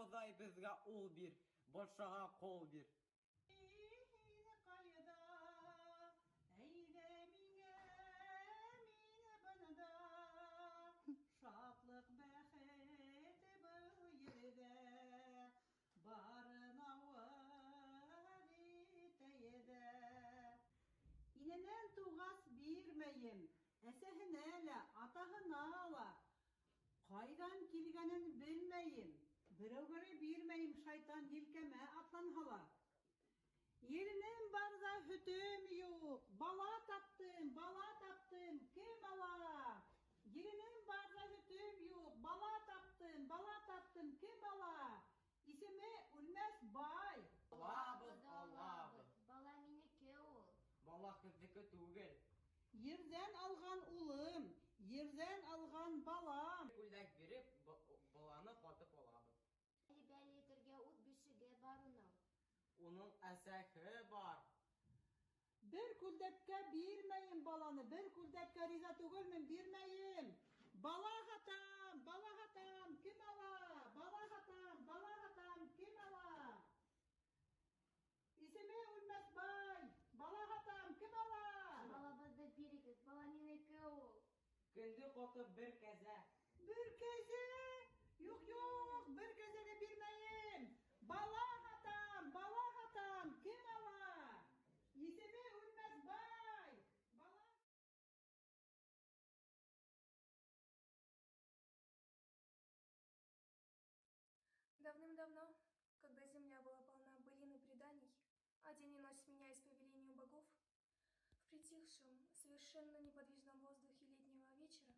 Хоҙай беҙгә ул бир, батшаға ҡол бир. Һин ҡайҙа, әйҙә миңә, мин бында. Шатлыҡ, бәхет был ерҙә, барын ауыҙ ит әйҙә. Инәнән тыуғас бирмәйем, әсәһенә лә, атаһына ла. Ҡайҙан килгәнен белмәйем, берәүгә лә бирмәйем, шайтан елкәмә атланһа ла. Еленем бар ҙа һөтөм юҡ, бала таптым, бала таптым, кем ала? Еленем бар ҙа һөтөм юҡ, бала таптым, бала таптым, кем ала? Исеме Үлмәҫ бай. Алабыҙ, алабыҙ. Бала минеке ул. Бала һеҙҙеке түгел. Ерҙән алған улым, ерҙән алған балам. Күлдәк биреп, баланы һатып алабыҙ. Әле-бәле итергә ут бишеге бар уның. Уның әсәһе бар. Бер күлдәккә бирмәйем баланы, бер күлдәккә риза түгелмен, бирмәйем. Бала һатам, бала һатам, кем ала? Бала һатам, бала һатам, кем ала? Исеме Үлмәҫ бай. Бала һатам, кем ала? Балабыҙҙы бирегеҙ, бала минеке ул. Кендек ҡаты бер кәзә. Бер кәзә? Юҡ, юҡ, бер кәзә лә бирмәйем. Бала һатам, бала һатам, кем ала? Исеме Үлмәҫ бай. Бала. Давным-давно, когда земля была полна былин и преданий, а день и ночь сменялись по велению богов, в притихшем, совершенно неподвижном воздухе летнего вечера,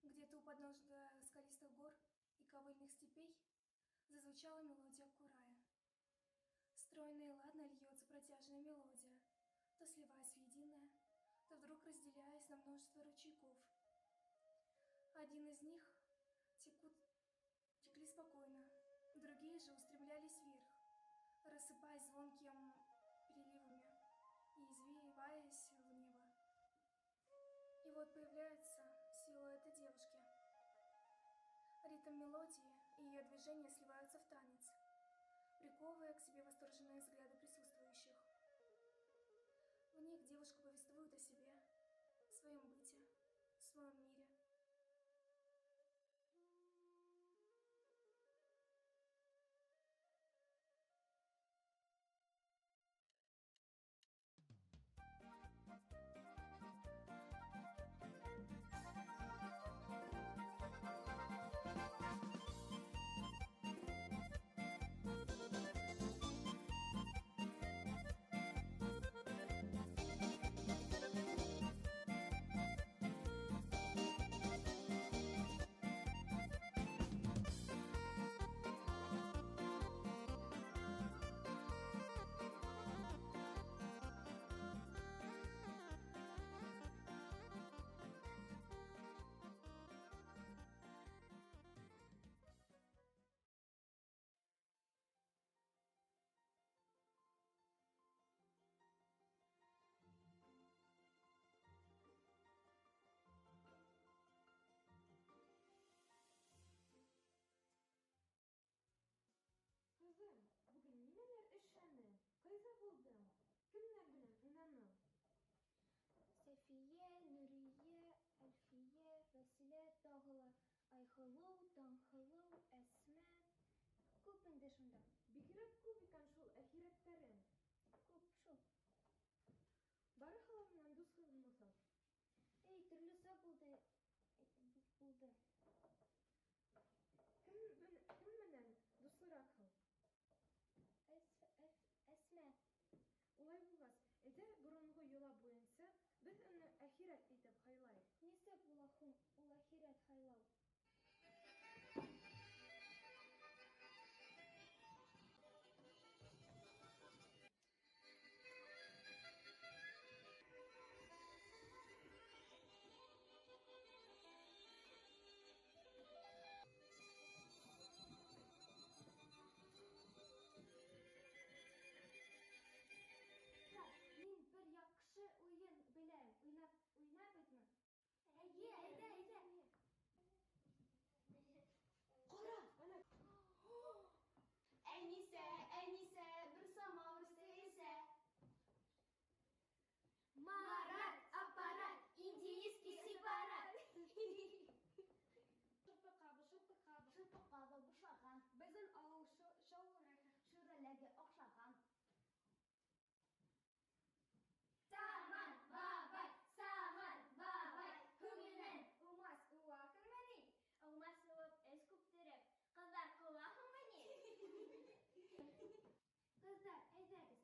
где-то у подножия скалистых гор и ковыльных степей, зазвучала мелодия курая. Стройно и ладно льется протяжная мелодия, то сливаясь в единое, то вдруг разделяясь на множество ручейков. Один из них текли спокойно, другие же устремлялись вверх, рассыпаясь звонким переливами и извиваясь в небо. И вот появляются силуэты девушки. Ритм мелодии и ее движения сливаются в танец, приковывая к себе восторженные взгляды присутствующих. В них девушка повествует о себе, своем быте, своем мире. Ҡыҙым, бөгөн нимәләр эшләнең? Ҡайҙа булдың? Кемдәр менән уйнаның? Сәфиә, Нуриә, Әлфиә, Вәсилә, тағы ла Айһылыу, Таңһылыу, Әсмә. Күп инде шунда. Бигерәк күп икән шул әхирәттәрең. Күп шул. Барыһы ла менән дуҫһығыҙмы һуң? Эй, төрлө саҡ булды. Булды. Кем менән дуҫлыраҡһың? Әсмә. Улай булғас, әйҙә боронғо йола буйынса беҙ уны әхирәт итеп һайлайыҡ. Нисек була һуң ул әхирәт һайлау? Мин бер яҡшы уйын беләм. Уйнап, уйнайбыҙмы? Эйе, әйҙә, әйҙә. Ҡыҙҙар, әйҙәгеҙ.